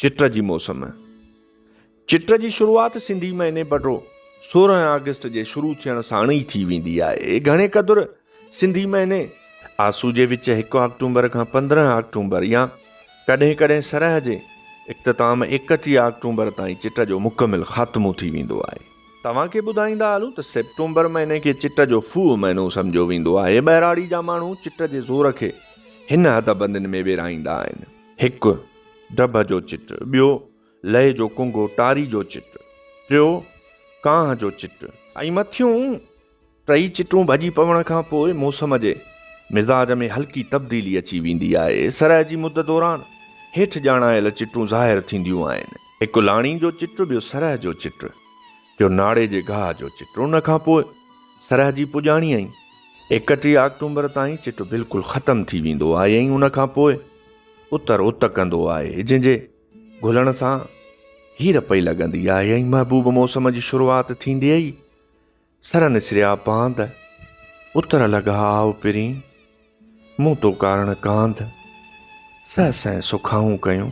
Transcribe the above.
چٽ جي موسم، چٽ جي شروعات سنڌي مهيني بٽو 16 آگسٽ جي شروع ٿيڻ ساڻ ئي ٿي ويندي آهي. گهڻي قدر سنڌي مهيني آسو جي وچ هڪ آڪٽومبر کان 15 آڪٽومبر يا ڪڏهن ڪڏهن سرح جي اختتام 31 آڪٽومبر تائين چٽ جو مڪمل خاتمو ٿي ويندو آهي. توهان کي ٻڌائيندا هلون ته سيپٽمبر مهيني کي چٽ جو ڦوهه مهينو سمجهيو ويندو آهي. ٻهراڙي جا ماڻهو چٽ جي زور کي هن حد بندين ۾ ورهائيندا آهن. هڪ، ڊڀ جو چٽ، ٻيو، لئي جو ڪنگو ٽاري جو چٽ، ٽيو، ڪانهه جو چٽ. ۽ مٿيون ٽئي چٽون ڀڄي پوڻ کان پوء موسم جي مزاج ۾ هلڪي تبديلي اچي ويندي آهي. سرء جي مد دوران هيٺ ڄاڻايل چٽون ظاهر ٿينديون آهن. هڪ لاڻي جو چٽ، ٻيو سرء جو چٽ، ٽيو ناڙي جي گاهه جو چٽ. ان کان پوء سرء جي پڄاڻي ۽ 31 آڪٽومبر تائين چٽ بلڪل ختم ٿي ويندو آهي ۽ ان کان پوء اتر ات ڪندو آهي، جنهن جي گهلڻ سان هير پئي لڳندي آهي ۽ محبوب موسم جي شروعات ٿيندي ئي سر نسريا پاند، اتر لڳا آء پرين، مون تو ڪارڻ ڪانڌ، سهه سهه سکائون ڪيون.